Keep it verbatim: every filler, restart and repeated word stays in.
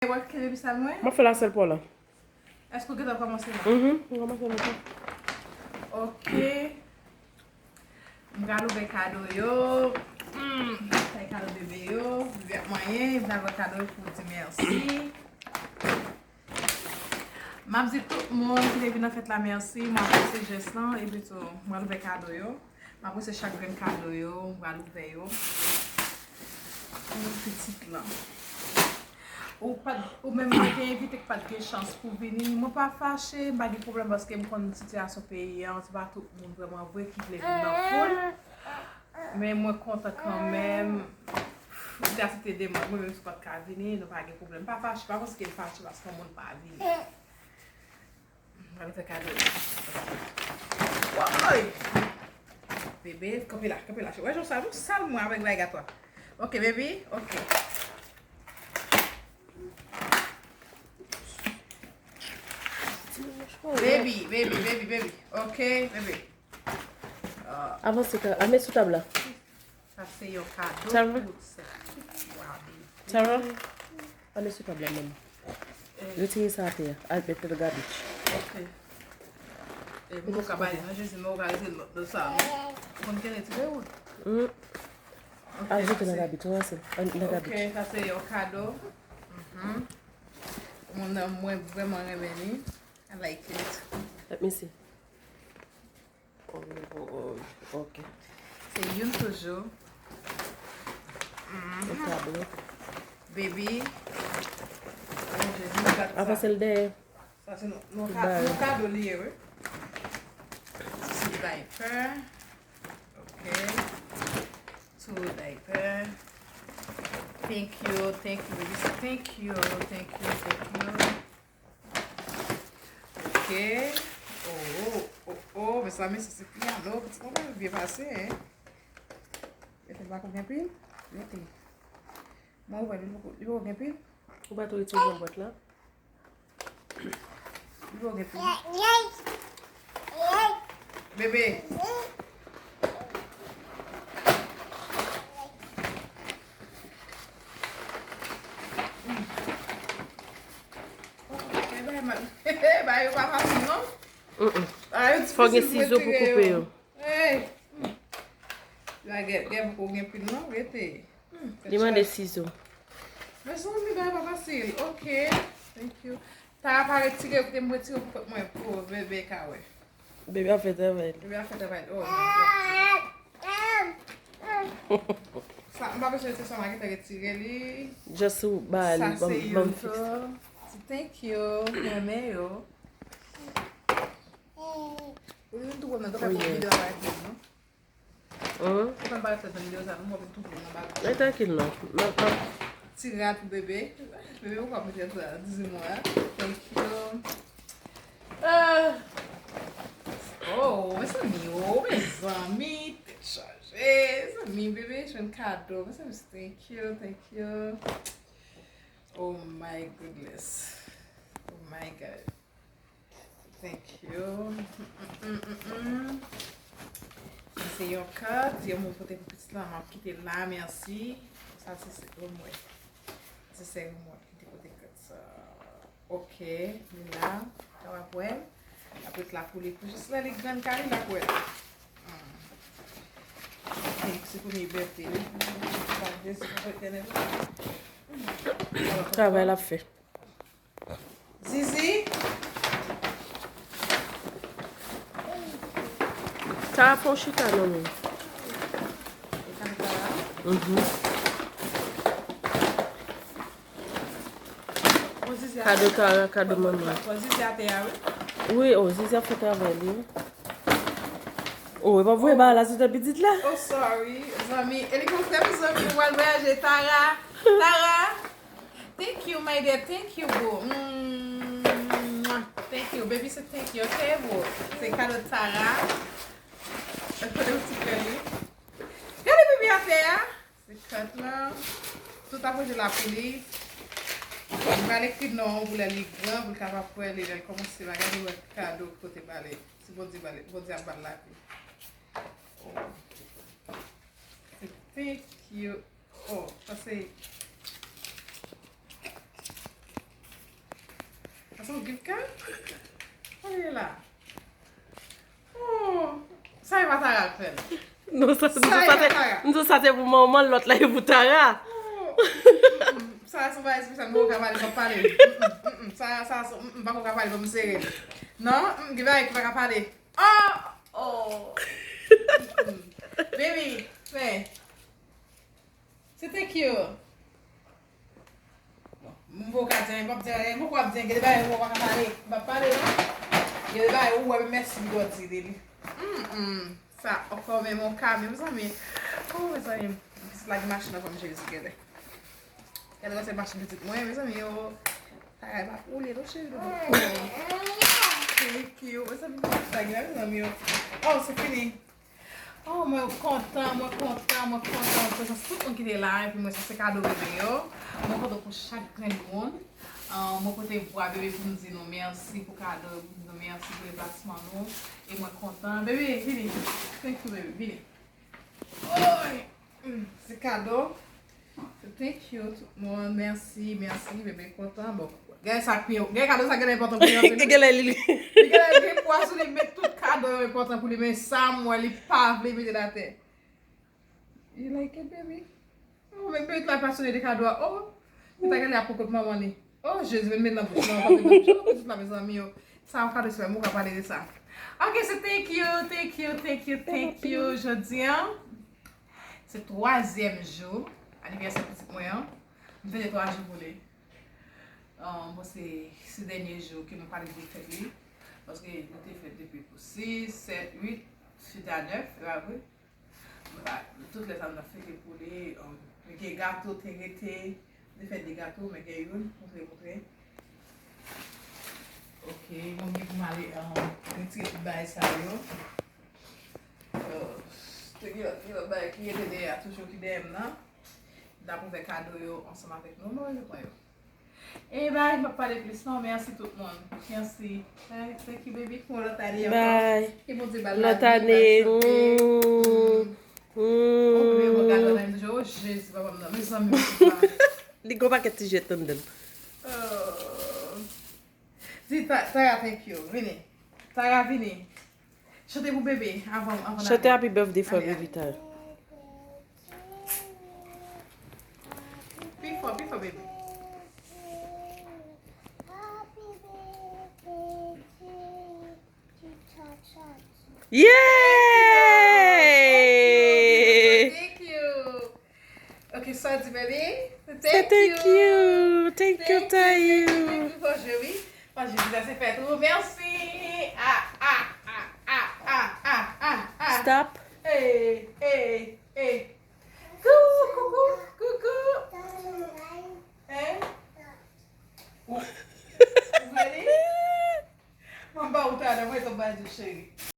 Wè ki depi sa mwen? M ap fè la sèl pou la. Èske w gentan kòmanse la? Mhm, m kòmanse la. Ok. M pral ouvè kado yo. Hmm, fè kado bebe yo. Bebe ap manyen, m pral ouvè kado yo pou di mèsi. M ap di tout moun ki te vin nan fèt la mèsi. M apresye jès lan, epi tou, m pral ouvè kado yo. M apresye chak grenn kado yo, m pral ouvè yo. Pou pitit lan. Ou pa t, ou menm mwen te envite k pa t gen chans pou vini. Mwen pa fache, m pa gen pwoblèm paske m konn sitiyasyon peyi an, se pa tout moun vrèman vre ki vle vin nan foul. Men mwen kontan kanmenm. Li te aksepte demann mwen, menm si w pa t ka vini, nou pa gen pwoblèm. Pa fache, pa panse ke l fache paske yon moun pa vini. Mwen fè kado. Woy! Bebe, kanpe la, kanpe la. Wè jan w sal, ou sal mwen avèk bagay gato a. Ok, baby, ok. Baby, baby, baby, baby. Ok, baby. Ah, avanse, ka, a met sou tab la. Sa se yon kado Tara. Pou sè. Waw, baby. Tara, a met sou tab la menm. Eh. Retire sa atè a. Al met nan gabich. Ok. E pou nou ka bay nan Jezi, men ou ka rete nan, nan sa, non? Ou konn kenbe ti de wout? Mm. Ok, al jete nan gabich, ou wè se, an, nan gabich. Ok, sa se yon kado. Mhm. Mwen, mwen vrèman renmen li. I like it. Let me see. Oh, ok. Se youn toujou. Mhm. Yon kado. Baby. Oh, Jezi, nou gad sa. Avanse l dèyè. Sa se nou, nou ka, nou kado li ye, wi. Ti diaper. Ok. Two diaper. Thank you, thank you, baby. Thank you, thank you, thank you. Ok. Oh, oh, oh, oh, mezanmi, sa se pyano. Pitit mwen byen pase, hein. Mete l pa konn gen pil. Mete. Mwen wè li poko, li poko gen pil. Ou pa tou retire nan bwat la. Li poko gen pil. Bebe. Ba yo pa fasil, non? Mm-mm. Ba yo difisil pou retire yo. Fò gen sizo pou koupe yo. Hey! La gen, gen pou gen pil non, rete. Hmm, li mande sizo. Mezanmi, bagay pa fasil. Ok, thank you. Tara pa retire, koute m retire pou kont mwen, pou bebe ka wè. Bebe ap fè travay li. Bebe ap fè travay li. Oh, non, non. Sa, m pa bezwen retire sa, m a gentan retire li. Just ou ba li, sa se youn tou. Thank you. Renmen yo. Ou vin tou pran nan, gade pou videyo a pa ret long, non? Ou konn pa ret long nan videyo sa, non, mwen vin tou pran nan bagay. Men trankil, non. M ap, m ap. Ti rad pou bebe. Bebe, ou pa mete sa, dizi mwa. Thank you. Ah. Oh, mezanmi, oh, mezanmi, tèt chaje. Mezanmi, bebe jwenn kado. Mezanmi, thank you, thank you. Oh my goodness. Oh my God. Thank you. Mm, mm, mm, mm, mm. Sa se yon kat, yon moun pote pou pitit la, m ap kite l la, mèsi. Sa se, se, omwen. Se sè omwen ki te pote kat sa. Ok, li la. Sa w ap wè l. L ap ret la pou li. Pou jis lè li grann ka li, l ap wè l. Hmm. Ok, se premye bète li. Travay l ap fè. Zizi. Tara, fè w chita non, men. Mhm. Kado Tara, kado manman. Wi, o, Zizi ap fè travay li, wi. O, e pa voye ba la sou tèt pitit la. Oh, sorry. Zanmi, e li konn fè pou zanmi, ou al vwayaje, Tara. Tara. Thank you, my dear. Thank you, boo. Mwah. Thank you, baby. Se thank you, ok, boo? Se kado Tara. Kote w ti kè li? Gade bebe atè a. Se kat la. Tout ap rete la pou li. Li pral ekri non pou lè li gran, pou l kapab wè li lè l kòmanse bagay, li wè kado kote pale. Si Bondye pale, Bondye ap ba l lavi. Oh. Thank you. Oh, sa se Oh, Gifka? Kote l ye la? Oh, sa e pa Tara k fè l. Non, sa, m di sa se pou manman, lòt la e pou Tara. Sa se yon bagay espesyal, m poko ka pale, m ap pale. Sa, sa, m poko ka pale, ban m sere l. Non, gen bagay ki pa ka pale. Oh! Oh! Baby, men. Se thank you. Bon, m poko ka di anyen, m p ap di anyen, m poko ap di anyen, gen de bagay m poko ka pale, m p ap pale non. Gen de bagay ou wè, men mèsi m dwe di de li. Mm, mm. Sa ankò menm yon ka, men mezanmi. Oh, mezanmi. Pitit la gen machin nan fòm Jezi genlè. Gade wè se machin pitit mwen, mezanmi yo. Bagay pa koule non cheri doudou. Thank you. Mezanmi, pitit la gen la mezanmi yo. Oh, se fini. Oh, mwen kontan, mwen kontan, mwen kontan pou prezans tout moun ki te la, epi mwen sa se kado bebe yo. Mwen kontan pou chak grenn moun. Ah, mwen pote bwa bebe pou m di nou mèsi pou kado yo, pou m di nou mèsi pou deplasman nou. E mwen kontan. Bebe, vini. Thank you, bebe. Vini. Oy! Mm, se kado. Thank you, tout moun. Mèsi, mèsi, bebe kontan. Bon, gade sa pi, gade kado sa genlè enpòtan pou li anpil. Genlè li. Li genlè gen pwa sou li, men tout kado yo enpòtan pou li, men sa m wè li pa vle mete l atè. You like it, baby? Oh, men bebe la pasyone de kado a. Oh, li ta genlè ap pran kot manman li. Oh, Jezi, men met nan bouch. Non, pa met nan bouch. Oh, pitit la, mezanmi yo. Sa yon kado espesyal, m poko ka pale de sa. Ok, se thank you, thank you, thank you, thank you. Jodi an, se twazyèm jou anivèsè pitit mwen an. M fete twa jou pou li. Um, bon, se, se dènye jou ke nou pale de fèt li. Paske nou te fèt depi pou sis, sèt, uit, chita nèf, e pa vre? Tout lè sa m t ap fete pou li, um, men gen gato te rete, m te fè de gato, men gen youn, montre, montre. Ok, bon, gen pou m ale, um, retire tout bagay sa yo. Uh, te gen lòt, gen lòt bagay ki rete dèyè a toujou ki dèyè m nan. M t ap ouvè kado yo ansanm avèk nou, mwen yo pran yo. E bay, m p ap pale plis non, mèsi tout moun. Mèsi. Bay, thank you, baby. Pou lòt ane ankò. Bay. Ke Bondye ba l lavi, lòt ane. Bay santé. Mm. Mm. Oh, bebe, mwen gade la, m di, oh, Jezi, papa m nan. Mezanmi, mezanmi. Li gon pakèt ti jwèt anndan l. Oh. Di Ta-, Tara, thank you. Vini. Tara, vini. Chante pou bebe avan, avan n ale. Chante Happy Birthday for Baby Tara. Pi fò, pi fò, bebe. Yeah! Thank you. Ok, sa di, baby? Say thank you. Thank you, Tayou. Thank you, thank you, thank you for Jerry. Pas Jerry, sa se fèt ou. Mèsi. Ah, ah, ah, ah, ah, ah, ah, ah. Stop. Hey, hey, hey. Coucou, coucou, coucou. Hein? Ou, ou vle li? Mwen ba ou talè, mwen tonbe di cheri.